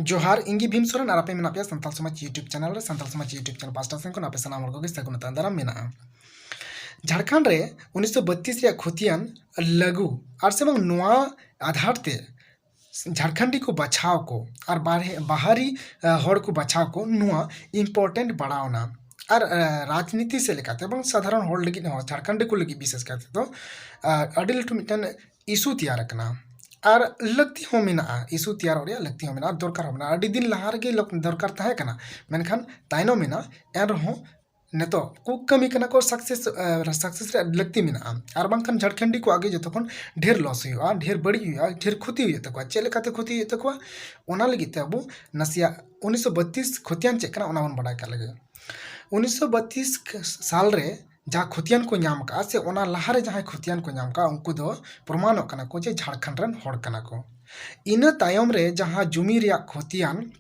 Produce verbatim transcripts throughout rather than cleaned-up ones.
ᱡᱚᱦᱟᱨ, ᱤᱧ ᱜᱮ ᱵᱷᱤᱢ ᱥᱚᱨᱮᱱ ᱟᱨ ᱟᱯᱮ ᱢᱮᱱᱟᱜ ᱯᱮᱭᱟ ᱥᱟᱱᱛᱟᱲ ᱥᱚᱢᱟᱡᱽ YouTube ᱪᱮᱱᱮᱞ ᱨᱮ᱾ ᱥᱟᱱᱛᱟᱲ ᱥᱚᱢᱟᱡᱽ YouTube ᱪᱮᱱᱮᱞ ᱯᱟᱦᱴᱟ ᱥᱮᱱ ᱠᱷᱚᱱ ᱟᱯᱮ ᱥᱟᱱᱟᱢ ᱦᱚᱲ ᱠᱚᱜᱮ ᱥᱟᱹᱜᱩᱱ ᱟᱛᱟᱝ ᱫᱟᱨᱟᱢ ᱢᱮᱱᱟᱜᱼᱟ᱾ ᱡᱷᱟᱲᱠᱷᱚᱸᱰ ᱨᱮ ᱩᱱᱤᱥᱥᱚ ᱵᱟᱛᱤᱥ ᱨᱮᱭᱟᱜ ᱠᱷᱚᱛᱤᱭᱟᱱ ᱞᱟᱹᱜᱩ ᱟᱨ ᱥᱮ ᱵᱟᱝ ᱱᱚᱣᱟ ᱟᱫᱷᱟᱨ ᱛᱮ ᱡᱷᱟᱲᱠᱷᱚᱸᱰᱤ ᱠᱚ ᱵᱟᱪᱷᱟᱣ ᱠᱚ ᱟᱨ ᱵᱟᱦᱨᱮ, ᱵᱟᱦᱟᱨᱤ ᱦᱚᱲ ᱠᱚ ᱵᱟᱪᱷᱟᱣ ᱠᱚ, ᱱᱚᱣᱟ important ᱵᱟᱲᱟᱣᱱᱟ᱾ ᱟᱨ ᱨᱟᱡᱽᱱᱤᱛᱤ ᱥᱮᱫ ᱞᱮᱠᱟᱛᱮ ᱵᱟᱝ ᱥᱟᱫᱷᱟᱨᱚᱱ ᱦᱚᱲ ᱞᱟᱹᱜᱤᱫ ᱦᱚᱸ, ᱡᱷᱟᱲᱠᱷᱚᱸᱰᱤ ᱠᱚ ᱞᱟᱹᱜᱤᱫ ᱵᱤᱥᱮᱥ ᱠᱟᱭᱛᱮ ᱫᱚ ᱟᱹᱰᱤ ᱞᱟᱹᱴᱩ ᱢᱤᱫᱴᱮᱱ issue ᱛᱮᱭᱟᱨ ᱟᱠᱟᱱᱟ᱾ ᱟᱨ ᱞᱟᱹᱠᱛᱤ ᱦᱚᱸ ᱢᱮᱱᱟᱜᱼᱟ, issue ᱛᱮᱭᱟᱨᱚᱜ ᱨᱮᱭᱟᱜ ᱞᱟᱹᱠᱛᱤ ᱦᱚᱸ ᱢᱮᱱᱟᱜᱼᱟ, ᱫᱚᱨᱠᱟᱨ ᱦᱚᱸ ᱢᱮᱱᱟᱜᱼᱟ᱾ ᱟᱹᱰᱤ ᱫᱤᱱ ᱞᱟᱦᱟ ᱨᱮᱜᱮ ᱫᱚᱨᱠᱟᱨ ᱛᱟᱦᱮᱸ ᱠᱟᱱᱟ, ᱢᱮᱱᱠᱷᱟᱱ ᱛᱟᱭᱱᱚᱢ ᱮᱱᱟ᱾ ᱮᱱ ᱨᱮᱦᱚᱸ ᱱᱤᱛᱚᱜ ᱠᱚ ᱠᱟᱹᱢᱤ ᱠᱟᱱᱟ ᱠᱚ, success, success ᱨᱮᱭᱟᱜ ᱞᱟᱹᱠᱛᱤ ᱢᱮᱱᱟᱜᱼᱟ᱾ ᱟᱨ ᱵᱟᱝᱠᱷᱟᱱ ᱡᱷᱟᱲᱠᱷᱚᱸᱰᱤ ᱠᱚᱣᱟᱜ ᱜᱮ ᱡᱚᱛᱚ ᱠᱷᱚᱱ ᱰᱷᱮᱨ loss ᱦᱩᱭᱩᱜᱼᱟ, ᱰᱷᱮᱨ ᱵᱟᱹᱲᱤᱡ ᱦᱩᱭᱩᱜᱼᱟ, ᱰᱷᱮᱨ ᱠᱷᱚᱛᱤ ᱦᱩᱭᱩᱜ ᱛᱟᱠᱚᱣᱟ᱾ ᱪᱮᱫ ᱞᱮᱠᱟᱛᱮ ᱠᱷᱚᱛᱤ ᱦᱩᱭᱩᱜ ᱛᱟᱠᱚᱣᱟ, ᱚᱱᱟ ᱞᱟᱹᱜᱤᱫ ᱛᱮ ᱟᱵᱚ ᱱᱟᱥᱮᱭᱟᱜ ᱩᱱᱤᱥᱥᱚ ᱵᱟᱛᱤᱥ ᱠᱷᱚᱛᱤᱭᱟᱱ ᱪᱮᱫ ᱠᱟᱱᱟ, ᱚᱱᱟ ᱵᱚᱱ ᱵᱟᱲᱟᱭ ᱠᱟᱜ ᱞᱮᱜᱮ᱾ ᱩᱱᱤᱥᱥᱚ ᱵᱟᱛᱤᱥ ᱥᱟᱞ ᱨᱮ ᱡᱟᱦᱟᱸ ᱠᱷᱚᱛᱤᱭᱟᱱ ᱠᱚ ᱧᱟᱢ ᱠᱟᱜᱼᱟ, ᱥᱮ ᱚᱱᱟ ᱞᱟᱦᱟᱨᱮ ᱡᱟᱦᱟᱸᱭ ᱠᱷᱚᱛᱤᱭᱟᱱ ᱠᱚ ᱧᱟᱢ ᱠᱟᱜᱼᱟ, ᱩᱱᱠᱩ ᱫᱚ ᱯᱨᱚᱢᱟᱱᱚᱜ ᱠᱟᱱᱟ ᱠᱚ ᱡᱮ ᱡᱷᱟᱲᱠᱷᱚᱸᱰ ᱨᱮᱱ ᱦᱚᱲ ᱠᱟᱱᱟ ᱠᱚ᱾ ᱤᱱᱟᱹ ᱛᱟᱭᱚᱢ ᱨᱮ ᱡᱟᱦᱟᱸ ᱡᱩᱢᱤ ᱨᱮᱭᱟᱜ ᱠᱷᱚᱛᱤᱭᱟᱱ,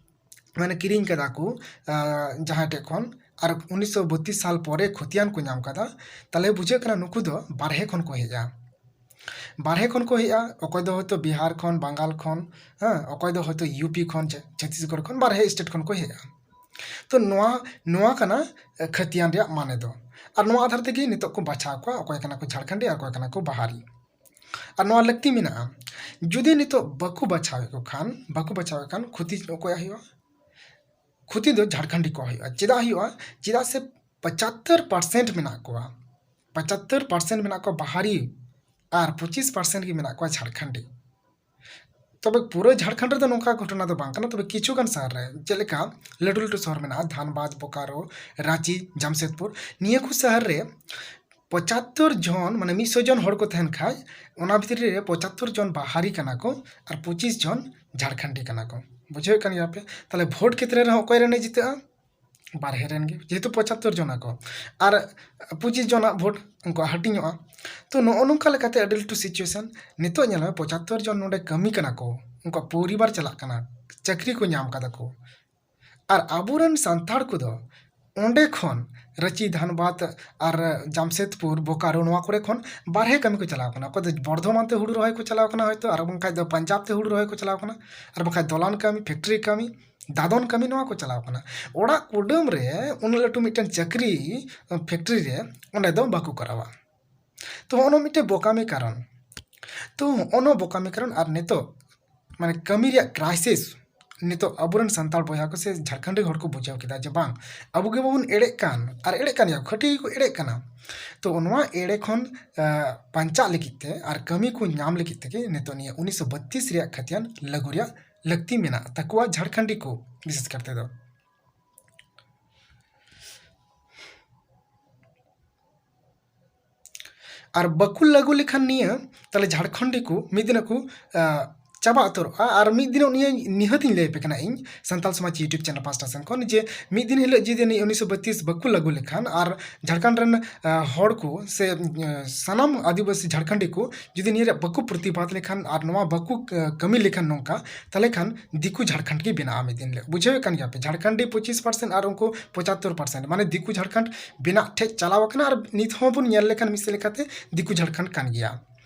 ᱢᱟᱱᱮ ᱠᱤᱨᱤᱧ ᱠᱟᱫᱟ ᱠᱚ, ᱟᱸ, ᱡᱟᱦᱟᱸᱭ ᱴᱷᱮᱡ ᱠᱷᱚᱱ, ᱟᱨ ᱩᱱᱤᱥᱥᱚ ᱵᱟᱛᱤᱥ ᱥᱟᱞ ᱯᱚᱨᱮ ᱠᱷᱚᱛᱤᱭᱟᱱ ᱠᱚ ᱧᱟᱢ ᱠᱟᱫᱟ, ᱛᱟᱦᱞᱮ ᱵᱩᱡᱷᱟᱹᱜ ᱠᱟᱱᱟ ᱱᱩᱠᱩ ᱫᱚ ᱵᱟᱨᱦᱮ ᱠᱷᱚᱱ ᱠᱚ ᱦᱮᱡᱼᱟ᱾ ᱵᱟᱨᱦᱮ ᱠᱷᱚᱱ ᱠᱚ ᱦᱮᱡᱼᱟ, ᱚᱠᱚᱭ ᱫᱚ ᱦᱚᱭᱛᱳ ᱵᱤᱦᱟᱨ ᱠᱷᱚᱱ, ᱵᱟᱝᱜᱟᱞ ᱠᱷᱚᱱ, ᱦᱮᱸ, ᱚᱠᱚᱭ ᱫᱚ ᱦᱚᱭᱛᱳ UP ᱠᱷᱚᱱ, ᱪᱷᱟ-, ᱪᱷᱚᱛᱤᱥᱜᱚᱲ ᱠᱷᱚᱱ, ᱵᱟᱨᱦᱮ state ᱠᱷᱚᱱ ᱠᱚ ᱦᱮᱡᱼᱟ᱾ ᱛᱚ ᱱᱚᱣᱟ, ᱱᱚᱣᱟ ᱠᱟᱱᱟ, ᱮ, ᱠᱷᱚᱛᱤᱭᱟᱱ ᱨᱮᱭᱟᱜ ᱢᱟᱱᱮ ᱫᱚ᱾ ᱟᱨ ᱱᱚᱣᱟ ᱟᱫᱷᱟᱨ ᱛᱮᱜᱮ ᱱᱤᱛᱚᱜ ᱠᱚ ᱵᱟᱪᱷᱟᱣ ᱠᱚᱣᱟ, ᱚᱠᱚᱭ ᱠᱟᱱᱟ ᱠᱚ ᱡᱷᱟᱲᱠᱷᱚᱸᱰᱤ ᱟᱨ ᱚᱠᱚᱭ ᱠᱟᱱᱟ ᱠᱚ ᱵᱟᱦᱟᱨᱤ᱾ ᱟᱨ ᱱᱚᱣᱟ ᱞᱟᱹᱠᱛᱤ ᱢᱮᱱᱟᱜᱼᱟ, ᱡᱩᱫᱤ ᱱᱤᱛᱚᱜ ᱵᱟᱠᱚ ᱵᱟᱪᱷᱟᱣᱮᱫ ᱠᱚ ᱠᱷᱟᱱ, ᱵᱟᱠᱚ ᱵᱟᱪᱷᱟᱣᱮᱫ ᱠᱷᱟᱱ ᱠᱷᱚᱛᱤ ᱚᱠᱚᱭᱟᱜ ᱦᱩᱭᱩᱜᱼᱟ? ᱠᱷᱚᱛᱤ ᱫᱚ ᱡᱷᱟᱲᱠᱷᱚᱸᱰᱤ ᱠᱚᱣᱟᱜ ᱦᱩᱭᱩᱜᱼᱟ᱾ ᱪᱮᱫᱟᱜ ᱦᱩᱭᱩᱜᱼᱟ? ᱪᱮᱫᱟᱜ ᱥᱮ ᱯᱚᱸᱪᱟᱛᱛᱳᱨ percent ᱢᱮᱱᱟᱜ ᱠᱚᱣᱟ, ᱯᱚᱸᱪᱟᱛᱛᱳᱨ percent ᱢᱮᱱᱟᱜ ᱠᱚᱣᱟ ᱵᱟᱦᱟᱨᱤ ᱟᱨ ᱯᱚᱸᱪᱤᱥ percent ᱜᱮ ᱢᱮᱱᱟᱜ ᱠᱚᱣᱟ ᱡᱷᱟᱲᱠᱷᱚᱸᱰᱤ᱾ ᱛᱚᱵᱮ ᱯᱩᱨᱟᱹ ᱡᱷᱟᱲᱠᱷᱚᱸᱰ ᱨᱮᱫᱚ ᱱᱚᱝᱠᱟ ᱜᱷᱚᱴᱚᱱᱟ ᱫᱚ ᱵᱟᱝ ᱠᱟᱱᱟ, ᱛᱚᱵᱮ ᱠᱤᱪᱷᱩ ᱜᱟᱱ ᱥᱟᱦᱟᱨ ᱨᱮ, ᱪᱮᱫ ᱞᱮᱠᱟ ᱞᱟᱹᱴᱩ ᱞᱟᱹᱴᱩ ᱥᱚᱦᱚᱨ ᱢᱮᱱᱟᱜᱼᱟ, ᱫᱷᱟᱱᱵᱟᱫᱽ, ᱵᱳᱠᱟᱨᱳ, ᱨᱟᱸᱪᱤ, ᱡᱟᱢᱥᱮᱫᱽᱯᱩᱨ, ᱱᱤᱭᱟᱹ ᱠᱚ ᱥᱟᱦᱟᱨ ᱨᱮ ᱯᱚᱸᱪᱟᱛᱛᱳᱨ ᱡᱚᱱ, ᱢᱟᱱᱮ ᱢᱤᱫ ᱥᱚ ᱡᱚᱱ ᱦᱚᱲ ᱠᱚ ᱛᱟᱦᱮᱱ ᱠᱷᱟᱡ, ᱚᱱᱟ ᱵᱷᱤᱛᱨᱤ ᱨᱮ ᱯᱚᱸᱪᱟᱛᱛᱳᱨ ᱡᱚᱱ ᱵᱟᱦᱟᱨᱤ ᱠᱟᱱᱟ ᱠᱚ ᱟᱨ ᱯᱚᱸᱪᱤᱥ ᱡᱚᱱ ᱡᱷᱟᱲᱠᱷᱚᱸᱰᱤ ᱠᱟᱱᱟ ᱠᱚ᱾ ᱵᱩᱡᱷᱟᱹᱣᱮᱫ ᱠᱟᱱ ᱜᱮᱭᱟ ᱯᱮ? ᱛᱟᱦᱞᱮ ᱵᱷᱳᱴ ᱠᱷᱮᱛᱨᱮ ᱨᱮᱦᱚᱸ ᱚᱠᱚᱭ ᱨᱮᱱᱮ ᱡᱤᱛᱟᱹᱜᱼᱟ? ᱵᱟᱨᱦᱮ ᱨᱮᱱ ᱜᱮ, ᱡᱮᱦᱮᱛᱩ ᱯᱚᱸᱪᱟᱛᱛᱳᱨ ᱡᱚᱱᱟ ᱠᱚ ᱟᱨ ᱯᱚᱸᱪᱤᱥ ᱡᱚᱱᱟᱜ ᱵᱷᱳᱴ ᱩᱱᱠᱩᱣᱟᱜ ᱦᱟᱹᱴᱤᱧᱚᱜᱼᱟ᱾ ᱛᱚ ᱱᱚᱜᱼᱚ ᱱᱚᱝᱠᱟ ᱞᱮᱠᱟᱛᱮ ᱟᱹᱰᱤ ᱞᱟᱹᱴᱩ situation᱾ ᱱᱤᱛᱚᱜ ᱧᱮᱞ ᱢᱮ, ᱯᱚᱸᱪᱟᱛᱛᱳᱨ ᱡᱚᱱ ᱱᱚᱰᱮ ᱠᱟᱹᱢᱤ ᱠᱟᱱᱟ ᱠᱚ, ᱩᱱᱠᱩᱣᱟᱜ ᱯᱚᱨᱤᱵᱟᱨ ᱪᱟᱞᱟᱜ ᱠᱟᱱᱟ, ᱪᱟᱹᱠᱨᱤ ᱠᱚ ᱧᱟᱢ ᱠᱟᱫᱟ ᱠᱚ, ᱟᱨ ᱟᱵᱚᱨᱮᱱ ᱥᱟᱱᱛᱟᱲ ᱠᱚᱫᱚ ᱚᱸᱰᱮ ᱠᱷᱚᱱ ᱨᱟᱺᱪᱤ, ᱫᱷᱟᱱᱵᱟᱫᱽ ᱟᱨ ᱡᱟᱢᱥᱮᱫᱽᱯᱩᱨ, ᱵᱳᱠᱟᱨᱳ, ᱱᱚᱣᱟ ᱠᱚᱨᱮ ᱠᱷᱚᱱ ᱵᱟᱨᱦᱮ ᱠᱟᱹᱢᱤ ᱠᱚ ᱪᱟᱞᱟᱣ ᱠᱟᱱᱟ᱾ ᱚᱠᱚᱭ ᱫᱚ ᱵᱚᱨᱫᱷᱚᱢᱟᱱ ᱛᱮ ᱦᱩᱲᱩ ᱨᱚᱦᱚᱭ ᱠᱚ ᱪᱟᱞᱟᱣ ᱠᱟᱱᱟ ᱦᱚᱭᱛᱳ, ᱟᱨ ᱵᱟᱝᱠᱷᱟᱡ ᱫᱚ ᱯᱟᱧᱡᱟᱵᱽ ᱛᱮ ᱦᱩᱲᱩ ᱨᱚᱦᱚᱭ ᱠᱚ ᱪᱟᱞᱟᱣ ᱠᱟᱱᱟ, ᱟᱨ ᱵᱟᱝᱠᱷᱟᱡ ᱫᱚᱞᱟᱱ ᱠᱟᱹᱢᱤ, ᱯᱷᱮᱠᱴᱨᱤ ᱠᱟᱹᱢᱤ, ᱫᱟᱫᱚᱱ ᱠᱟᱹᱢᱤ, ᱱᱚᱣᱟ ᱠᱚ ᱪᱟᱞᱟᱣ ᱠᱟᱱᱟ᱾ ᱚᱲᱟᱜ ᱠᱩᱰᱟᱹᱢ ᱨᱮ ᱩᱱᱟᱹᱜ ᱞᱟᱹᱴᱩ ᱢᱤᱫᱴᱮᱱ ᱪᱟᱹᱠᱨᱤ ᱯᱷᱮᱠᱴᱨᱤ ᱨᱮ ᱚᱸᱰᱮ ᱫᱚ ᱵᱟᱠᱚ ᱠᱚᱨᱟᱣᱟ᱾ ᱛᱚ ᱦᱚᱸᱜᱼᱚ ᱱᱚᱣᱟ ᱢᱤᱫᱴᱮᱱ ᱵᱚᱠᱟᱢᱤ ᱠᱟᱨᱚᱱ᱾ ᱛᱚ ᱦᱚᱸᱜᱼᱚ ᱱᱚᱣᱟ ᱵᱚᱠᱟᱢᱤ ᱠᱟᱨᱚᱱ ᱟᱨ ᱱᱤᱛᱚᱜ ᱢᱟᱱᱮ ᱠᱟᱹᱢᱤ ᱨᱮᱭᱟᱜ ᱠᱨᱟᱭᱥᱤᱥ ᱱᱤᱛᱚᱜ ᱟᱵᱚᱨᱮᱱ ᱥᱟᱱᱛᱟᱲ ᱵᱚᱭᱦᱟ ᱠᱚ ᱥᱮ ᱡᱷᱟᱲᱠᱷᱚᱸᱰ ᱨᱮᱱ ᱦᱚᱲ ᱠᱚ ᱵᱩᱡᱷᱟᱹᱣ ᱠᱮᱫᱟ ᱡᱮ ᱵᱟᱝ, ᱟᱵᱚ ᱜᱮ ᱵᱟᱵᱚᱱ ᱮᱲᱮᱜ ᱠᱟᱱ, ᱟᱨ ᱮᱲᱮᱜ ᱠᱟᱱ ᱜᱮᱭᱟ ᱠᱚ, ᱠᱷᱟᱹᱴᱤ ᱜᱮᱠᱚ ᱮᱲᱮᱜ ᱠᱟᱱᱟ᱾ ᱛᱚ ᱱᱚᱣᱟ ᱮᱲᱮ ᱠᱷᱚᱱ ᱟᱸ, ᱵᱟᱧᱪᱟᱜ ᱞᱟᱹᱜᱤᱫ ᱛᱮ ᱟᱨ ᱠᱟᱹᱢᱤ ᱠᱚ ᱧᱟᱢ ᱞᱟᱹᱜᱤᱫ ᱛᱮᱜᱮ ᱱᱤᱛᱚᱜ ᱱᱤᱭᱟᱹ ᱩᱱᱤᱥᱥᱚ ᱵᱟᱛᱤᱥ ᱨᱮᱭᱟᱜ ᱠᱷᱟᱹᱛᱤᱭᱟᱱ ᱞᱟᱹᱜᱩ ᱨᱮᱭᱟᱜ ᱞᱟᱹᱠᱛᱤ ᱢᱮᱱᱟᱜ ᱛᱟᱠᱚᱣᱟ ᱡᱷᱟᱲᱠᱷᱚᱸᱰᱤ ᱠᱚ ᱵᱤᱥᱮᱥ ᱠᱟᱨ ᱛᱮᱫᱚ᱾ ᱟᱨ ᱵᱟᱠᱚ ᱞᱟᱹᱜᱩ ᱞᱮᱠᱷᱟᱱ ᱱᱤᱭᱟᱹ, ᱛᱟᱦᱞᱮ ᱡᱷᱟᱲᱠᱷᱚᱸᱰᱤ ᱠᱚ ᱢᱤᱫ ᱫᱤᱱ ᱠᱚ, ᱟᱸ, ᱪᱟᱵᱟ ᱩᱛᱟᱹᱨᱚᱜᱼᱟ᱾ ᱟᱨ ᱢᱤᱫ ᱫᱤᱱ ᱱᱤᱭᱟᱹ ᱱᱤᱦᱟᱹᱛ ᱤᱧ ᱞᱟᱹᱭ ᱟᱯᱮ ᱠᱟᱱᱟ ᱤᱧ ᱥᱟᱱᱛᱟᱞ ᱥᱚᱢᱟᱡᱽ YouTube channel ᱯᱟᱦᱴᱟ ᱥᱮᱱ ᱠᱷᱚᱱ ᱡᱮ ᱢᱤᱫ ᱫᱤᱱ ᱦᱤᱞᱳᱜ ᱡᱩᱫᱤ ᱱᱤᱭᱟᱹ ᱩᱱᱤᱥᱥᱚ ᱵᱟᱛᱤᱥ ᱵᱟᱠᱚ ᱞᱟᱹᱜᱩ ᱞᱮᱠᱷᱟᱱ ᱟᱨ ᱡᱷᱟᱲᱠᱷᱚᱸᱰ ᱨᱮᱱ, ᱟᱸ, ᱦᱚᱲ ᱠᱚ ᱥᱮ, ᱟᱸ, ᱥᱟᱱᱟᱢ ᱟᱹᱫᱤᱵᱟᱹᱥᱤ ᱡᱷᱟᱲᱠᱷᱚᱸᱰᱤ ᱠᱚ ᱡᱩᱫᱤ ᱱᱤᱭᱟᱹ ᱨᱮᱭᱟᱜ ᱵᱟᱠᱚ ᱯᱨᱚᱛᱤᱵᱟᱫ ᱞᱮᱠᱷᱟᱱ ᱟᱨ ᱱᱚᱣᱟ ᱵᱟᱠᱚ, ᱟᱸ, ᱠᱟᱹᱢᱤ ᱞᱮᱠᱷᱟᱱ ᱱᱚᱝᱠᱟ, ᱛᱟᱦᱞᱮ ᱠᱷᱟᱱ ᱫᱤᱠᱩ ᱡᱷᱟᱲᱠᱷᱚᱸᱰ ᱜᱮ ᱵᱮᱱᱟᱜᱼᱟ ᱢᱤᱫ ᱫᱤᱱ ᱦᱤᱞᱳᱜ᱾ ᱵᱩᱡᱷᱟᱹᱣᱮᱫ ᱠᱟᱱ ᱜᱮᱭᱟ ᱯᱮ, ᱡᱷᱟᱲᱠᱷᱚᱸᱰᱤ ᱯᱚᱸᱪᱤᱥ percent ᱟᱨ ᱩᱱᱠᱩ ᱯᱚᱸᱪᱟᱛᱛᱳᱨ percent, ᱢᱟᱱᱮ ᱫᱤᱠᱩ ᱡᱷᱟᱲᱠᱷᱚᱸᱰ ᱵᱮᱱᱟᱜ ᱴᱷᱮᱡ ᱪᱟᱞᱟᱣ ᱟᱠᱟᱱᱟ᱾ ᱟᱨ ᱱᱤᱛ ᱦᱚᱸ ᱵᱚᱱ ᱧᱮᱞ ᱞᱮᱠᱷᱟᱱ ᱢᱤᱫ ᱥᱮᱫ ᱞᱮᱠᱟᱛᱮ ᱫᱤᱠᱩ ᱡᱷᱟᱲᱠᱷᱚᱸᱰ ᱠᱟᱱ ᱜᱮᱭᱟ᱾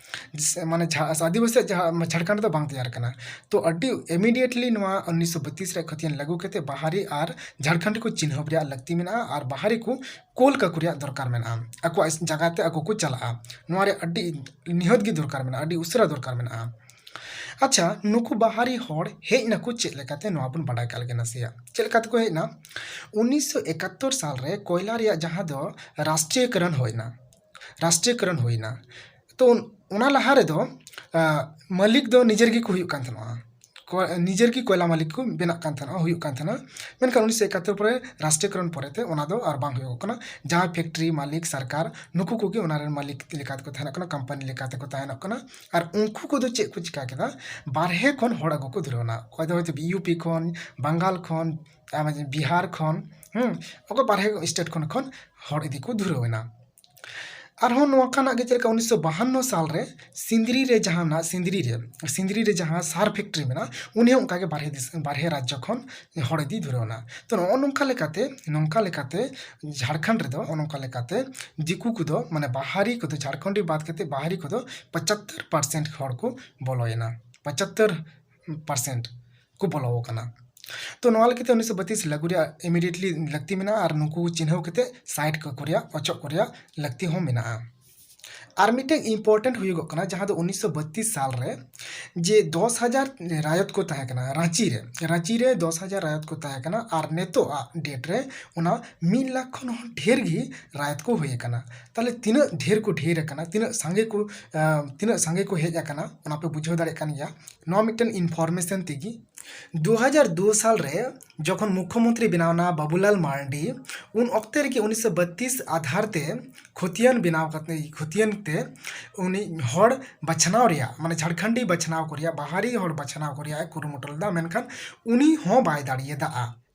ᱡᱤᱥ-, ᱢᱟᱱᱮ ᱡᱷᱟ-, ᱟᱹᱫᱤᱵᱟᱹᱥᱤᱭᱟᱜ ᱡᱟᱦᱟᱸ ᱡᱷᱟᱲᱠᱷᱚᱸᱰ ᱫᱚ ᱵᱟᱝ ᱛᱮᱭᱟᱨ ᱠᱟᱱᱟ᱾ ᱛᱚ ᱟᱹᱰᱤ immediately ᱱᱚᱣᱟ ᱩᱱᱤᱥᱥᱚ ᱵᱟᱛᱤᱥ ᱨᱮᱭᱟᱜ ᱠᱷᱟᱹᱛᱤᱭᱟᱱ ᱞᱟᱹᱜᱩ ᱠᱟᱛᱮ ᱵᱟᱦᱟᱨᱤ ᱟᱨ ᱡᱷᱟᱲᱠᱷᱚᱸᱰ ᱠᱚ ᱪᱤᱱᱦᱟᱹᱯ ᱨᱮᱭᱟᱜ ᱞᱟᱹᱠᱛᱤ ᱢᱮᱱᱟᱜᱼᱟ ᱟᱨ ᱵᱟᱦᱟᱨᱤ ᱠᱚ ᱠᱳᱞ ᱠᱟᱠᱚ ᱨᱮᱭᱟᱜ ᱫᱚᱨᱠᱟᱨ ᱢᱮᱱᱟᱜᱼᱟ᱾ ᱟᱠᱚᱣᱟᱜ ᱡᱟᱭᱜᱟ ᱛᱮ ᱟᱠᱚ ᱠᱚ ᱪᱟᱞᱟᱜᱼᱟ᱾ ᱱᱚᱣᱟ ᱨᱮᱭᱟᱜ ᱟᱹᱰᱤ ᱱᱤᱦᱟᱹᱛ ᱜᱮ ᱫᱚᱨᱠᱟᱨ ᱢᱮᱱᱟᱜᱼᱟ, ᱟᱹᱰᱤ ᱩᱥᱟᱹᱨᱟ ᱫᱚᱨᱠᱟᱨ ᱢᱮᱱᱟᱜᱼᱟ᱾ ᱟᱪᱪᱷᱟ, ᱱᱩᱠᱩ ᱵᱟᱦᱟᱨᱤ ᱦᱚᱲ ᱦᱮᱡ ᱱᱟᱠᱚ ᱪᱮᱫ ᱞᱮᱠᱟᱛᱮ, ᱱᱚᱣᱟ ᱵᱚᱱ ᱵᱟᱰᱟᱭ ᱠᱟᱜ ᱞᱮᱜᱮ ᱱᱟᱥᱮᱭᱟᱜ᱾ ᱪᱮᱫ ᱞᱮᱠᱟ ᱛᱮᱠᱚ ᱦᱮᱡ ᱮᱱᱟ? ᱩᱱᱤᱥᱥᱚ ᱮᱠᱟᱛᱛᱳᱨ ᱥᱟᱞ ᱨᱮ ᱠᱚᱭᱞᱟ ᱨᱮᱭᱟᱜ ᱡᱟᱦᱟᱸ ᱫᱚ ᱨᱟᱥᱴᱨᱤᱭᱚᱠᱚᱨᱚᱱ ᱦᱩᱭᱱᱟ, ᱨᱟᱥᱴᱨᱤᱭᱚᱠᱚᱨᱚᱱ ᱦᱩᱭᱱᱟ᱾ ᱛᱚ ᱚᱱᱟ ᱞᱟᱦᱟ ᱨᱮᱫᱚ, ᱟᱸ, ᱢᱟᱹᱞᱤᱠ ᱫᱚ ᱱᱤᱡᱮᱨ ᱜᱮᱠᱚ ᱦᱩᱭᱩᱜ ᱠᱟᱱ ᱛᱟᱦᱮᱱᱟ᱾ ᱠᱚ-, ᱱᱤᱡᱮᱨ ᱜᱮ ᱠᱚᱭᱞᱟ ᱢᱟᱹᱞᱤᱠ ᱠᱚ ᱵᱮᱱᱟᱜ ᱠᱟᱱ ᱛᱟᱦᱮᱱᱟ, ᱦᱩᱭᱩᱜ ᱠᱟᱱ ᱛᱟᱦᱮᱱᱟ᱾ ᱢᱮᱱᱠᱷᱟᱱ ᱩᱱᱤᱥᱥᱚ ᱮᱠᱟᱛᱛᱳᱨ ᱯᱚᱨᱮ ᱨᱟᱥᱴᱨᱤᱭᱚᱠᱚᱨᱚᱱ ᱯᱚᱨᱮᱛᱮ ᱚᱱᱟ ᱫᱚ ᱟᱨ ᱵᱟᱝ ᱦᱩᱭᱩᱜᱚᱜ ᱠᱟᱱᱟ᱾ ᱡᱟᱦᱟᱸ ᱯᱷᱮᱠᱴᱨᱤ ᱢᱟᱹᱞᱤᱠ, ᱥᱚᱨᱠᱟᱨ, ᱱᱩᱠᱩ ᱠᱚᱜᱮ ᱚᱱᱟ ᱨᱮᱱ ᱢᱟᱹᱞᱤᱠ ᱞᱮᱠᱟ ᱛᱮᱠᱚ ᱛᱟᱦᱮᱱᱚᱜ ᱠᱟᱱᱟ, ᱠᱳᱢᱯᱟᱱᱤ ᱞᱮᱠᱟ ᱛᱮᱠᱚ ᱛᱟᱦᱮᱱᱚᱜ ᱠᱟᱱᱟ᱾ ᱟᱨ ᱩᱱᱠᱩ ᱠᱚᱫᱚ ᱪᱮᱫ ᱠᱚ ᱪᱤᱠᱟ ᱠᱮᱫᱟ? ᱵᱟᱨᱦᱮ ᱠᱷᱚᱱ ᱦᱚᱲ ᱟᱹᱜᱩ ᱠᱚ ᱫᱷᱩᱨᱟᱹᱣ ᱮᱱᱟ᱾ ᱚᱠᱚᱭ ᱫᱚ ᱦᱚᱭᱛᱳ ᱤᱭᱩ ᱯᱤ ᱠᱷᱚᱱ, ᱵᱟᱝᱜᱟᱞ ᱠᱷᱚᱱ, ᱟᱨ ᱵᱤᱦᱟᱨ ᱠᱷᱚᱱ, ᱦᱩᱸ, ᱚᱠᱚᱭ ᱵᱟᱨᱦᱮ state ᱠᱷᱚᱱ, ᱠᱷᱚᱱ ᱦᱚᱲ ᱤᱫᱤ ᱠᱚ ᱫᱷᱩᱨᱟᱹᱣ ᱮᱱᱟ᱾ ᱟᱨᱦᱚᱸ ᱱᱚᱝᱠᱟᱱᱟᱜ ᱜᱮ ᱪᱮᱫ ᱞᱮᱠᱟ ᱩᱱᱤᱥᱥᱚ ᱵᱟᱦᱟᱱᱱᱚ ᱥᱟᱞ ᱨᱮ ᱥᱤᱸᱫᱽᱨᱤ ᱨᱮ ᱡᱟᱦᱟᱱᱟᱜ ᱥᱤᱸᱫᱽᱨᱤ ᱨᱮ ᱥᱤᱸᱫᱽᱨᱤ ᱨᱮ ᱡᱟᱦᱟᱸ ᱥᱟᱨ ᱯᱷᱮᱠᱴᱨᱤ ᱢᱮᱱᱟᱜᱼᱟ, ᱩᱱᱤ ᱦᱚᱸ ᱚᱱᱠᱟᱜᱮ ᱵᱟᱨᱦᱮ ᱫᱤᱥ- ᱵᱟᱨᱦᱮ ᱨᱟᱡᱽᱡᱚ ᱠᱷᱚᱱ ᱦᱚᱲ ᱤᱫᱤ ᱫᱷᱩᱨᱟᱹᱣ ᱮᱱᱟ᱾ ᱛᱚ ᱱᱚᱜᱼᱚ ᱱᱚᱝᱠᱟ ᱞᱮᱠᱟᱛᱮ ᱱᱚᱝᱠᱟ ᱞᱮᱠᱟᱛᱮ ᱡᱷᱟᱲᱠᱷᱚᱸᱰ ᱨᱮᱫᱚ ᱱᱚᱜᱼᱚ ᱱᱚᱝᱠᱟ ᱞᱮᱠᱟᱛᱮ ᱫᱤᱠᱩ ᱠᱚᱫᱚ ᱢᱟᱱᱮ ᱵᱟᱦᱟᱨᱤ ᱠᱚᱫᱚ ᱡᱷᱟᱲᱠᱷᱚᱸᱰᱤ ᱵᱟᱫ ᱠᱟᱛᱮ ᱵᱟᱦᱟᱨᱤ ᱠᱚᱫᱚ ᱯᱚᱸᱪᱟᱛᱛᱳᱨ ᱯᱟᱨᱥᱮᱱᱴ ᱦᱚᱲ ᱠᱚ ᱵᱚᱞᱚᱭᱮᱱᱟ᱾ ᱯᱚᱸᱪᱟᱛᱛᱳᱨ ᱯᱟᱨᱥᱮᱱᱴ ᱠᱚ ᱵᱚᱞᱚ ᱟᱠᱟᱱᱟ᱾ ᱛᱚ ᱱᱚᱣᱟ ᱞᱟᱹᱜᱤᱫ ᱛᱮ ᱩᱱᱤᱥᱥᱚ ᱵᱟᱛᱤᱥ ᱞᱟᱹᱜᱩ ᱨᱮᱭᱟᱜ immediately ᱞᱟᱹᱠᱛᱤ ᱢᱮᱱᱟᱜᱼᱟ ᱟᱨ ᱱᱩᱠᱩ ᱪᱤᱱᱦᱟᱹᱣ ᱠᱟᱛᱮ ᱥᱟᱭᱤᱰ ᱠᱚ ᱨᱮᱭᱟᱜ ᱚᱪᱚᱜ ᱠᱚ ᱨᱮᱭᱟᱜ ᱞᱟᱹᱠᱛᱤ ᱦᱚᱸ ᱢᱮᱱᱟᱜᱼᱟ᱾ ᱟᱨ ᱢᱤᱫᱴᱮᱱ ᱤᱢᱯᱚᱨᱴᱮᱱᱴ ᱦᱩᱭᱩᱜᱚᱜ ᱠᱟᱱᱟ ᱡᱟᱦᱟᱸ ᱫᱚ ᱩᱱᱤᱥᱥᱚ ᱵᱟᱛᱤᱥ ᱥᱟᱞ ᱨᱮ ᱡᱮ ᱫᱚᱥ ᱦᱟᱡᱟᱨ ᱨᱟᱭᱚᱛ ᱠᱚ ᱛᱟᱦᱮᱸ ᱠᱟᱱᱟ ᱨᱟᱸᱪᱤ ᱨᱮ, ᱨᱟᱸᱪᱤ ᱨᱮ ᱫᱚᱥ ᱦᱟᱡᱟᱨ ᱨᱟᱭᱚᱛ ᱠᱚ ᱛᱟᱦᱮᱸ ᱠᱟᱱᱟ ᱟᱨ ᱱᱤᱛᱚᱜ ᱟᱜ ᱰᱮᱴ ᱨᱮ ᱚᱱᱟ ᱢᱤᱫ ᱞᱟᱠᱷ ᱠᱷᱚᱱ ᱦᱚᱸ ᱰᱷᱮᱨ ᱜᱮ ᱨᱟᱭᱚᱛ ᱠᱚ ᱦᱩᱭ ᱟᱠᱟᱱᱟ᱾ ᱛᱟᱦᱚᱞᱮ ᱛᱤᱱᱟᱹᱜ ᱰᱷᱮᱨ ᱠᱚ ᱰᱷᱮᱨ ᱟᱠᱟᱱᱟ, ᱛᱤᱱᱟᱹᱜ ᱥᱟᱸᱜᱮ ᱠᱚ ᱟᱸ, ᱛᱤᱱᱟᱹᱜ ᱥᱟᱸᱜᱮ ᱠᱚ ᱦᱮᱡ ᱟᱠᱟᱱᱟ, ᱚᱱᱟ ᱯᱮ ᱵᱩᱡᱷᱟᱹᱣ ᱫᱟᱲᱮᱭᱟᱜ ᱠᱟᱱ ᱜᱮᱭᱟ ᱱᱚᱣᱟ ᱢᱤᱫᱴᱮᱱ ᱤᱱᱯᱷᱚᱨᱢᱮᱥᱚᱱ ᱛᱮᱜᱮ᱾ ᱫᱩ ᱦᱟᱡᱟᱨ ᱫᱩ ᱥᱟᱞ ᱨᱮ ᱡᱚᱠᱷᱚᱱ ᱢᱩᱠᱷᱭᱚᱢᱚᱱᱛᱨᱤ ᱵᱮᱱᱟᱣ ᱮᱱᱟ ᱵᱟᱵᱩᱞᱟᱞ ᱢᱟᱨᱰᱤ, ᱩᱱ ᱚᱠᱛᱮ ᱨᱮᱜᱮ ᱩᱱᱤᱥᱥᱚ ᱵᱟᱛᱤᱥ ᱟᱫᱷᱟᱨ ᱛᱮ ᱠᱷᱚᱛᱤᱭᱟᱱ ᱵᱮᱱᱟᱣ ᱠᱟᱛᱮ ᱠᱷᱚᱛᱤᱭᱟᱱ ᱛᱮ ᱩᱱᱤ ᱦᱚᱲ ᱵᱟᱪᱷᱱᱟᱣ ᱨᱮᱭᱟᱜ ᱢᱟᱱᱮ ᱡᱷᱟᱲᱠᱷᱚᱸᱰᱤ ᱵᱟᱪᱷᱱᱟᱣ ᱠᱚ ᱨᱮᱭᱟᱜ ᱵᱟᱦᱟᱨᱤ ᱦᱚᱲ ᱵᱟᱪᱷᱱᱟᱣ ᱠᱚ ᱨᱮᱭᱟᱜ ᱮ ᱠᱩᱨᱩᱢᱩᱴᱩ ᱞᱮᱫᱟ, ᱢᱮᱱᱠᱷᱟᱱ ᱩᱱᱤ ᱦᱚᱸ ᱵᱟᱭ ᱫᱟᱲᱮᱭᱟᱫᱟ᱾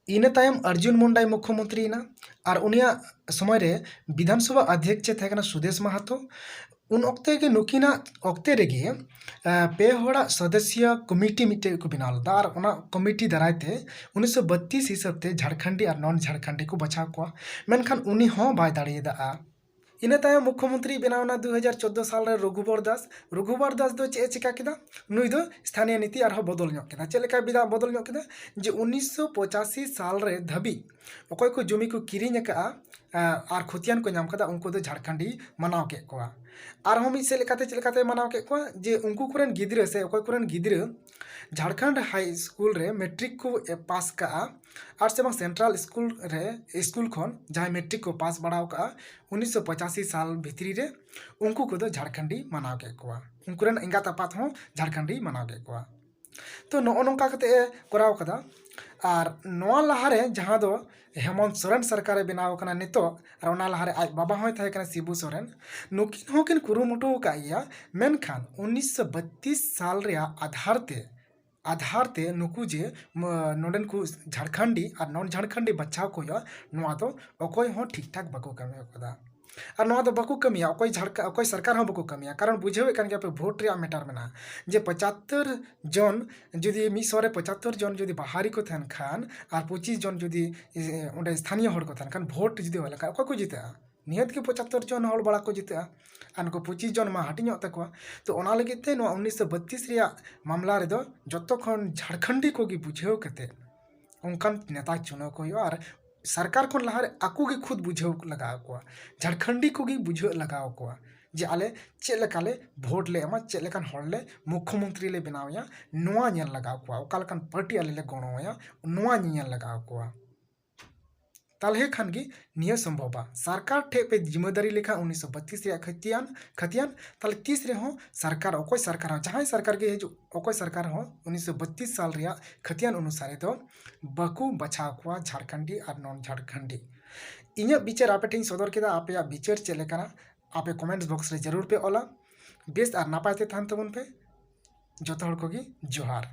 ᱤᱱᱟᱹ ᱛᱟᱭᱚᱢ ᱚᱨᱡᱩᱱ ᱢᱩᱱᱰᱟᱭ ᱢᱩᱠᱷᱭᱚᱢᱚᱱᱛᱨᱤ ᱮᱱᱟ ᱟᱨ ᱩᱱᱤᱭᱟᱜ ᱥᱚᱢᱚᱭ ᱨᱮ ᱵᱤᱫᱷᱟᱱᱥᱚᱵᱷᱟ ᱚᱫᱷᱭᱚᱠᱥ ᱮ ᱛᱟᱦᱮᱸ ᱠᱟᱱᱟ ᱥᱩᱫᱮᱥ ᱢᱟᱦᱟᱛᱚ᱾ ᱩᱱ ᱚᱠᱛᱮ ᱜᱮ ᱱᱩᱠᱤᱱᱟᱜ ᱚᱠᱛᱮ ᱨᱮᱜᱮ ᱟᱸ, ᱯᱮ ᱦᱚᱲᱟᱜ ᱥᱚᱫᱚᱥᱭᱚ ᱠᱚᱢᱤᱴᱤ ᱢᱤᱫᱴᱮᱡ ᱠᱚ ᱵᱮᱱᱟᱣ ᱞᱮᱫᱟ ᱟᱨ ᱚᱱᱟ ᱠᱚᱢᱤᱴᱤ ᱫᱟᱨᱟᱭ ᱛᱮ ᱩᱱᱤᱥᱥᱚ ᱵᱟᱛᱤᱥ ᱦᱤᱥᱟᱹᱵ ᱛᱮ ᱡᱷᱟᱲᱠᱷᱚᱸᱰᱤ ᱟᱨ ᱱᱚᱱ ᱡᱷᱟᱲᱠᱷᱚᱸᱰᱤ ᱠᱚ ᱵᱟᱪᱷᱟᱣ ᱠᱚᱣᱟ, ᱢᱮᱱᱠᱷᱟᱱ ᱩᱱᱤ ᱦᱚᱸ ᱵᱟᱭ ᱫᱟᱲᱮᱭᱟᱫᱟ᱾ ᱤᱱᱟᱹ ᱛᱟᱭᱚᱢ ᱢᱩᱠᱷᱭᱚᱢᱚᱱᱛᱨᱤ ᱵᱮᱱᱟᱣ ᱮᱱᱟ ᱫᱩ ᱦᱟᱡᱟᱨ ᱪᱳᱫᱽᱫᱳ ᱥᱟᱞ ᱨᱮ ᱨᱚᱜᱷᱩᱵᱚᱨ ᱫᱟᱥ᱾ ᱨᱚᱜᱷᱩᱵᱚᱨ ᱫᱟᱥ ᱫᱚ ᱪᱮᱫ ᱮ ᱪᱮᱠᱟ ᱠᱮᱫᱟ? ᱱᱩᱭ ᱫᱚ ᱥᱛᱷᱟᱱᱤᱭᱚ ᱱᱤᱛᱤ ᱟᱨᱦᱚᱸ ᱵᱚᱫᱚᱞ ᱧᱚᱜ ᱠᱮᱫᱟ᱾ ᱪᱮᱫ ᱞᱮᱠᱟ ᱵᱮᱫᱟ- ᱵᱚᱫᱚᱞ ᱧᱚᱜ ᱠᱮᱫᱟ? ᱡᱮ ᱩᱱᱤᱥᱥᱚ ᱯᱚᱸᱪᱟᱥᱤ ᱥᱟᱞ ᱨᱮ ᱫᱷᱟᱹᱵᱤᱡ ᱚᱠᱚᱭ ᱠᱚ ᱡᱚᱢᱤ ᱠᱚ ᱠᱤᱨᱤᱧ ᱟᱠᱟᱫᱼᱟ, ᱟᱸ, ᱟᱨ ᱠᱷᱚᱛᱤᱭᱟᱱ ᱠᱚ ᱧᱟᱢ ᱠᱟᱫᱟ, ᱩᱱᱠᱩ ᱫᱚ ᱡᱷᱟᱲᱠᱷᱚᱸᱰᱤ ᱢᱟᱱᱟᱣ ᱠᱮᱫ ᱠᱚᱣᱟ᱾ ᱟᱨᱦᱚᱸ ᱢᱤᱫ ᱥᱮᱫ ᱞᱮᱠᱟᱛᱮ ᱪᱮᱫ ᱞᱮᱠᱟᱛᱮ ᱢᱟᱱᱟᱣ ᱠᱮᱫ ᱠᱚᱣᱟ? ᱡᱮ ᱩᱱᱠᱩ ᱠᱚᱨᱮᱱ ᱜᱤᱫᱽᱨᱟᱹ ᱥᱮ ᱚᱠᱚᱭ ᱠᱚᱨᱮᱱ ᱜᱤᱫᱽᱨᱟᱹ ᱡᱷᱟᱲᱠᱷᱚᱸᱰ ᱦᱟᱭ ᱥᱠᱩᱞ ᱨᱮ ᱢᱮᱴᱨᱤᱠ ᱠᱚ ᱮ, ᱯᱟᱥ ᱠᱟᱜᱼᱟ ᱟᱨ ᱥᱮ ᱵᱟᱝ ᱥᱮᱱᱴᱨᱟᱞ ᱥᱠᱩᱞ ᱨᱮ, ᱥᱠᱩᱞ ᱠᱷᱚᱱ ᱡᱟᱦᱟᱸᱭ ᱢᱮᱴᱨᱤᱠ ᱠᱚ ᱯᱟᱥ ᱵᱟᱲᱟᱣ ᱠᱟᱜᱼᱟ ᱩᱱᱤᱥᱥᱚ ᱯᱚᱸᱪᱟᱥᱤ ᱥᱟᱞ ᱵᱷᱤᱛᱨᱤ ᱨᱮ, ᱩᱱᱠᱩ ᱠᱚᱫᱚ ᱡᱷᱟᱲᱠᱷᱚᱸᱰᱤ ᱢᱟᱱᱟᱣ ᱠᱮᱫ ᱠᱚᱣᱟ᱾ ᱩᱱᱠᱩ ᱨᱮᱱ ᱮᱸᱜᱟᱛ ᱟᱯᱟᱛ ᱦᱚᱸ ᱡᱷᱟᱲᱠᱷᱚᱸᱰᱤ ᱢᱟᱱᱟᱣ ᱠᱮᱫ ᱠᱚᱣᱟ᱾ ᱛᱚ ᱱᱚᱜᱼᱚ ᱱᱚᱝᱠᱟ ᱠᱟᱛᱮ ᱮ ᱠᱚᱨᱟᱣ ᱠᱟᱫᱟ᱾ ᱟᱨ ᱱᱚᱣᱟ ᱞᱟᱦᱟᱨᱮ ᱡᱟᱦᱟᱸ ᱫᱚ ᱦᱮᱢᱚᱱᱛ ᱥᱚᱨᱮᱱ ᱥᱚᱨᱠᱟᱨᱮ ᱵᱮᱱᱟᱣ ᱠᱟᱱᱟ ᱱᱤᱛᱚᱜ, ᱟᱨ ᱚᱱᱟ ᱞᱟᱦᱟᱨᱮ ᱟᱡ ᱵᱟᱵᱟ ᱦᱚᱸᱭ ᱛᱟᱦᱮᱸ ᱠᱟᱱᱟ ᱥᱤᱵᱩ ᱥᱚᱨᱮᱱ, ᱱᱩᱠᱤᱱ ᱦᱚᱸᱠᱤᱱ ᱠᱩᱨᱩᱢᱩᱴᱩ ᱟᱠᱟᱫ ᱜᱮᱭᱟ᱾ ᱢᱮᱱᱠᱷᱟᱱ ᱩᱱᱤᱥᱥᱚ ᱵᱟᱛᱤᱥ ᱥᱟᱞ ᱨᱮᱭᱟᱜ ᱟᱫᱷᱟᱨ ᱛᱮ, ᱟᱫᱷᱟᱨ ᱛᱮ ᱱᱩᱠᱩ ᱡᱮ ᱢ-, ᱱᱚᱰᱮᱱ ᱠᱚ ᱡᱷᱟᱲᱠᱷᱚᱸᱰᱤ ᱟᱨ ᱱᱚᱱ ᱡᱷᱟᱲᱠᱷᱚᱸᱰᱤ ᱵᱟᱪᱷᱟᱣ ᱠᱚ ᱦᱩᱭᱩᱜᱼᱟ, ᱱᱚᱣᱟ ᱫᱚ ᱚᱠᱚᱭ ᱦᱚᱸ ᱴᱷᱤᱠ ᱴᱷᱟᱠ ᱵᱟᱠᱚ ᱠᱟᱹᱢᱤ ᱟᱠᱟᱫᱟ᱾ ᱟᱨ ᱱᱚᱣᱟ ᱫᱚ ᱵᱟᱠᱚ ᱠᱟᱹᱢᱤᱭᱟ, ᱚᱠᱚᱭ ᱡᱷᱟᱲᱠᱷᱚᱸᱰ, ᱚᱠᱚᱭ ᱥᱚᱨᱠᱟᱨ ᱦᱚᱸ ᱵᱟᱠᱚ ᱠᱟᱹᱢᱤᱭᱟ᱾ ᱠᱟᱨᱚᱱ ᱵᱩᱡᱷᱟᱹᱣᱮᱫ ᱠᱟᱱ ᱜᱮᱭᱟ ᱯᱮ, ᱵᱷᱳᱴ ᱨᱮᱭᱟᱜ ᱢᱮᱴᱟᱨ ᱢᱮᱱᱟᱜᱼᱟ᱾ ᱡᱮ ᱯᱚᱸᱪᱟᱛᱛᱳᱨ ᱡᱚᱱ, ᱡᱩᱫᱤ ᱢᱤᱫ ᱥᱚ ᱨᱮ ᱯᱚᱸᱪᱟᱛᱛᱳᱨ ᱡᱚᱱ ᱡᱩᱫᱤ ᱵᱟᱦᱟᱨᱤ ᱠᱚ ᱛᱟᱦᱮᱱ ᱠᱷᱟᱱ ᱟᱨ ᱯᱚᱸᱪᱤᱥ ᱡᱚᱱ ᱡᱩᱫᱤ ᱚᱸᱰᱮ ᱥᱛᱷᱟᱱᱤᱭᱚ ᱦᱚᱲ ᱠᱚ ᱛᱟᱦᱮᱱ ᱠᱷᱟᱱ, ᱵᱷᱳᱴ ᱡᱩᱫᱤ ᱦᱩᱭ ᱞᱮᱱᱠᱷᱟᱱ, ᱚᱠᱚᱭ ᱠᱚ ᱡᱤᱛᱟᱹᱜᱼᱟ? ᱱᱤᱦᱟᱹᱛ ᱜᱮ ᱯᱚᱸᱪᱟᱛᱛᱳᱨ ᱡᱚᱱ ᱦᱚᱲ ᱵᱟᱲᱟ ᱠᱚ ᱡᱤᱛᱟᱹᱜᱼᱟ᱾ ᱟᱨ ᱱᱩᱠᱩ ᱯᱚᱸᱪᱤᱥ ᱡᱚᱱ ᱢᱟ ᱦᱟᱹᱴᱤᱧᱚᱜ ᱛᱟᱠᱚᱣᱟ᱾ ᱛᱚ ᱚᱱᱟ ᱞᱟᱹᱜᱤᱫ ᱛᱮ ᱱᱚᱣᱟ ᱩᱱᱤᱥᱥᱚ ᱵᱟᱛᱛᱨᱤᱥ ᱨᱮᱭᱟᱜ ᱢᱟᱢᱞᱟ ᱨᱮᱫᱚ ᱡᱚᱛᱚ ᱠᱷᱚᱱ ᱡᱷᱟᱲᱠᱷᱚᱸᱰᱤ ᱠᱚᱜᱮ ᱵᱩᱡᱷᱟᱹᱣ ᱠᱟᱛᱮ ᱚᱱᱠᱟᱱ ᱱᱮᱛᱟ ᱪᱩᱱᱟᱹᱣ ᱠᱚ ᱦᱩᱭᱩᱜᱼᱟ᱾ ᱟᱨ ᱥᱚᱨᱠᱟᱨ ᱠᱷᱚᱱ ᱞᱟᱦᱟᱨᱮ ᱟᱠᱚ ᱜᱮ ᱠᱷᱩᱫ ᱵᱩᱡᱷᱟᱹᱣ ᱞᱟᱜᱟᱣ ᱠᱚᱣᱟ, ᱡᱷᱟᱲᱠᱷᱚᱸᱰᱤ ᱠᱚᱜᱮ ᱵᱩᱡᱷᱟᱹᱣ ᱞᱟᱜᱟᱣ ᱠᱚᱣᱟ ᱡᱮ ᱟᱞᱮ ᱪᱮᱫ ᱞᱮᱠᱟᱞᱮ ᱵᱷᱳᱴ ᱞᱮ ᱮᱢᱟ, ᱪᱮᱫ ᱞᱮᱠᱟᱱ ᱦᱚᱲ ᱞᱮ ᱢᱩᱠᱷᱚᱢᱚᱱᱛᱨᱤ ᱞᱮ ᱵᱮᱱᱟᱣᱮᱭᱟ, ᱱᱚᱣᱟ ᱧᱮᱞ ᱞᱟᱜᱟᱣ ᱠᱚᱣᱟ᱾ ᱚᱠᱟ ᱞᱮᱠᱟᱱ ᱯᱟᱨᱴᱤ ᱟᱞᱮ ᱞᱮ ᱜᱚᱲᱚᱣᱟᱭᱟ, ᱱᱚᱣᱟ ᱧᱮᱧᱮᱞ ᱞᱟᱜᱟᱣ ᱠᱚᱣᱟ᱾ ᱛᱟᱦᱞᱮ ᱠᱷᱟᱱ ᱜᱮ ᱱᱤᱭᱟᱹ ᱥᱚᱢᱵᱷᱚᱵᱟ᱾ ᱥᱚᱨᱠᱟᱨ ᱴᱷᱮᱡ ᱯᱮ ᱡᱤᱢᱟᱹᱫᱟᱨᱤ ᱞᱮᱠᱷᱟᱱ ᱩᱱᱤᱥᱥᱚ ᱵᱟᱛᱛᱨᱤᱥ ᱨᱮᱭᱟᱜ ᱠᱷᱟᱹᱛᱤᱭᱟᱱ, ᱠᱷᱟᱹᱛᱤᱭᱟᱱ, ᱛᱟᱦᱞᱮ ᱛᱤᱥ ᱨᱮᱦᱚᱸ ᱥᱚᱨᱠᱟᱨ, ᱚᱠᱚᱭ ᱥᱚᱨᱠᱟᱨ ᱦᱚᱸ, ᱡᱟᱦᱟᱸᱭ ᱥᱚᱨᱠᱟᱨ ᱜᱮ ᱦᱤᱡᱩᱜ, ᱚᱠᱚᱭ ᱥᱚᱨᱠᱟᱨ ᱦᱚᱸ ᱩᱱᱤᱥᱥᱚ ᱵᱟᱛᱛᱨᱤᱥ ᱥᱟᱞ ᱨᱮᱭᱟᱜ ᱠᱷᱟᱹᱛᱤᱭᱟᱱ ᱚᱱᱩᱥᱟᱨᱮ ᱫᱚ ᱵᱟᱠᱚ ᱵᱟᱪᱷᱟᱣ ᱠᱚᱣᱟ ᱡᱷᱟᱲᱠᱷᱚᱸᱰᱤ ᱟᱨ ᱱᱚᱱ ᱡᱷᱟᱲᱠᱷᱚᱸᱰᱤ᱾ ᱤᱧᱟᱹᱜ ᱵᱤᱪᱟᱹᱨ ᱟᱯᱮ ᱴᱷᱮᱱ ᱤᱧ ᱥᱚᱫᱚᱨ ᱠᱮᱫᱟ, ᱟᱯᱮᱭᱟᱜ ᱵᱤᱪᱟᱹᱨ ᱪᱮᱫ ᱞᱮᱠᱟᱱᱟ? ᱟᱯᱮ comments box ᱨᱮ ᱡᱟᱹᱨᱩᱲ ᱯᱮ ᱚᱞᱟ᱾ ᱵᱮᱥ ᱟᱨ ᱱᱟᱯᱟᱭ ᱛᱮ ᱛᱟᱦᱮᱱ ᱛᱟᱵᱚᱱ ᱯᱮ᱾ ᱡᱚᱛᱚ ᱦᱚᱲ ᱠᱚᱜᱮ ᱡᱚᱦᱟᱨ᱾